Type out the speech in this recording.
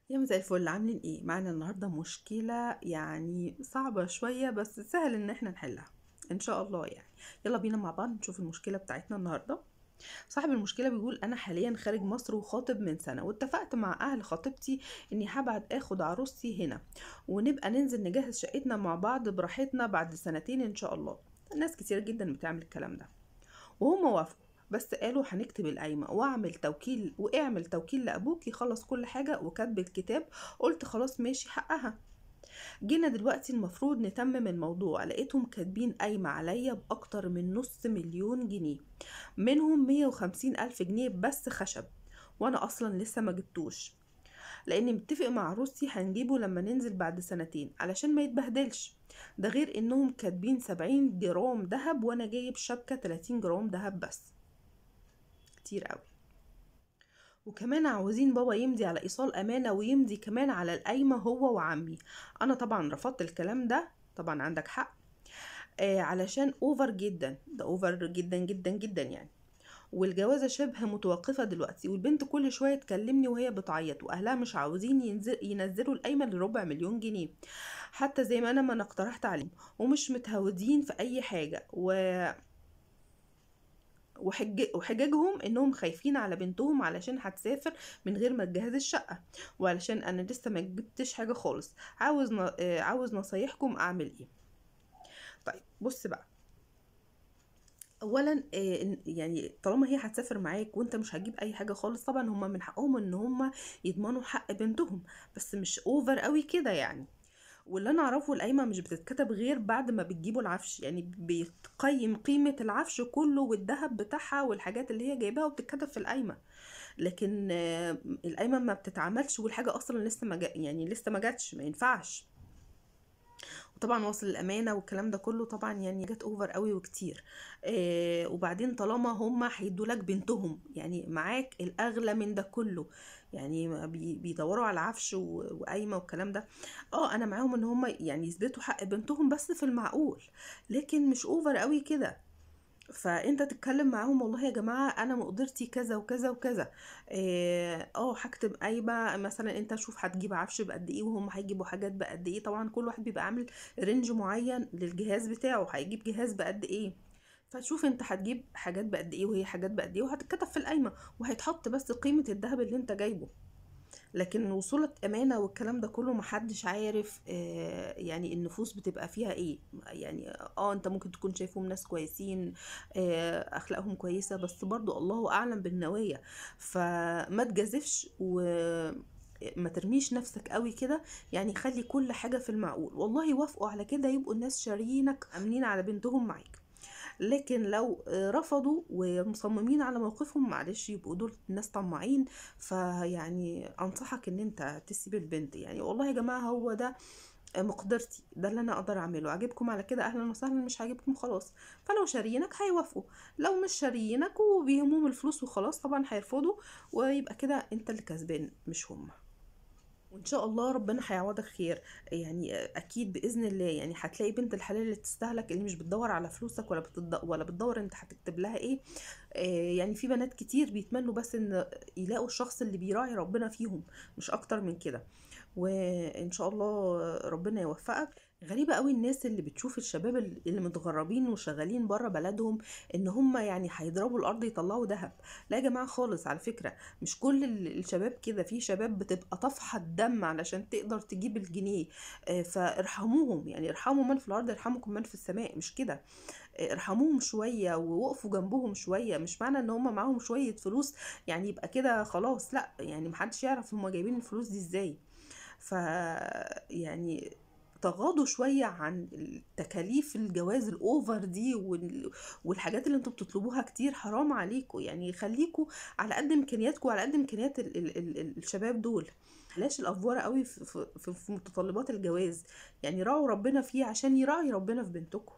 يا مساء الفل، عاملين ايه؟ معانا النهارده مشكلة يعني صعبة شوية بس سهل ان احنا نحلها ان شاء الله. يعني يلا بينا مع بعض نشوف المشكلة بتاعتنا النهارده. صاحب المشكلة بيقول: انا حاليا خارج مصر وخاطب من سنة، واتفقت مع اهل خطيبتي اني هبعت اخد عروستي هنا ونبقى ننزل نجهز شقتنا مع بعض براحتنا بعد سنتين ان شاء الله. ناس كتير جدا بتعمل الكلام ده، وهم وافقوا، بس قالوا هنكتب القايمة واعمل توكيل، واعمل توكيل لابوك يخلص كل حاجة وكتب الكتاب. قلت خلاص ماشي حقها. جينا دلوقتي المفروض نتمم الموضوع، لقيتهم كاتبين قايمة عليا بأكتر من 500,000 جنيه، منهم 150,000 جنيه بس خشب، وانا اصلا لسه ما جبتوش لاني متفق مع عروستي هنجيبه لما ننزل بعد سنتين علشان ما يتبهدلش. ده غير انهم كاتبين 70 جرام ذهب وانا جايب شبكة 30 جرام ذهب بس، كتير قوي. وكمان عاوزين بابا يمضي على ايصال امانه ويمضي كمان على القايمة هو وعمي. انا طبعا رفضت الكلام ده، طبعا عندك حق، علشان over جدا، ده over جدا جدا جدا يعني. والجوازه شبه متوقفه دلوقتي، والبنت كل شوية تكلمني وهي بتعيط، واهلها مش عاوزين ينزلوا القايمة ل250,000 جنيه حتى زي ما انا اقترحت عليهم، ومش متهودين في اي حاجة، وحججهم انهم خايفين على بنتهم علشان هتسافر من غير ما تجهز الشقة، وعلشان انا لسه ما جبتش حاجة خالص. عاوز نصايحكم اعمل ايه؟ طيب بص بقى، اولا يعني طالما هي هتسافر معاك وانت مش هتجيب اي حاجة خالص، طبعا هما من حقهم ان هما يضمنوا حق بنتهم، بس مش over قوي كده يعني. واللي انا اعرفه القايمة مش بتتكتب غير بعد ما بتجيبوا العفش، يعني بيتقيم قيمة العفش كله والذهب بتاعها والحاجات اللي هي جايباها وبتتكتب في القايمة، لكن القايمة ما بتتعملش والحاجة اصلا لسه ما يعني لسه ما جاتش، ما ينفعش. وطبعا وصل الامانة والكلام ده كله طبعا يعني جت over قوي وكتير. وبعدين طالما هم هيدوا لك بنتهم يعني معاك الاغلى من ده كله، يعني بيدوروا على العفش وقايمه والكلام ده. انا معاهم ان هم يعني يثبتوا حق بنتهم بس في المعقول، لكن مش over قوي كده. فانت تتكلم معاهم، والله يا جماعة انا مقدرتي كذا وكذا وكذا، هكتب قايمة مثلا، انت شوف هتجيب عفش بقد ايه وهم هيجيبوا حاجات بقد ايه. طبعا كل واحد بيبقى عامل range معين للجهاز بتاعه، هيجيب جهاز بقد ايه، فشوف انت هتجيب حاجات بقد ايه وهي حاجات بقد ايه، وهتتكتب في القايمة وهيتحط بس قيمة الذهب اللي انت جايبه. لكن وصولة أمانة والكلام ده كله محدش عارف، يعني النفوس بتبقى فيها ايه يعني. انت ممكن تكون شايفهم ناس كويسين، اخلاقهم كويسة، بس برضو الله اعلم بالنوايا. فما تجازفش وما ترميش نفسك قوي كده، يعني خلي كل حاجة في المعقول. والله وافقوا على كده يبقوا الناس شاريينك امنين على بنتهم معاك، لكن لو رفضوا ومصممين على موقفهم معلش يبقوا دول ناس طماعين. فيعني انصحك ان انت تسيب البنت، يعني والله يا جماعة هو ده مقدرتي، ده اللي انا اقدر اعمله، عاجبكم على كده اهلا وسهلا، مش عاجبكم خلاص. فلو شاريينك هيوافقوا، لو مش شاريينك وبيهمهم الفلوس وخلاص طبعا هيرفضوا، ويبقى كده انت اللي كسبان مش هم. وان شاء الله ربنا هيعوضك خير، يعني اكيد باذن الله. يعني هتلاقي بنت الحلال اللي تستاهلك، اللي مش بتدور على فلوسك ولا بتدور انت هتكتب لها ايه. يعني في بنات كتير بيتمنوا بس ان يلاقوا الشخص اللي بيراعي ربنا فيهم، مش اكتر من كده. وان شاء الله ربنا يوفقك. غريبة قوي الناس اللي بتشوف الشباب اللي متغربين وشغالين بره بلدهم ان هم يعني هيضربوا الارض يطلعوا ذهب. لا يا جماعة خالص، على فكرة مش كل الشباب كده، في شباب بتبقى طفحة الدم علشان تقدر تجيب الجنيه. فارحموهم، يعني ارحموا من في الارض يرحمكم من في السماء، مش كده؟ ارحموهم شوية ووقفوا جنبهم شوية. مش معنى ان هم معاهم شوية فلوس يعني يبقى كده خلاص، لا، يعني محدش يعرف هم جايبين الفلوس دي ازاي. ف يعني تغاضوا شوية عن تكاليف الجواز الأوفر دي والحاجات اللي انتوا بتطلبوها كتير، حرام عليكم. يعني خليكوا على قد إمكانياتكم وعلى قد إمكانيات الشباب دول. بلاش الأفوارة قوي في متطلبات الجواز، يعني راعوا ربنا فيه عشان يراعي ربنا في بنتكم.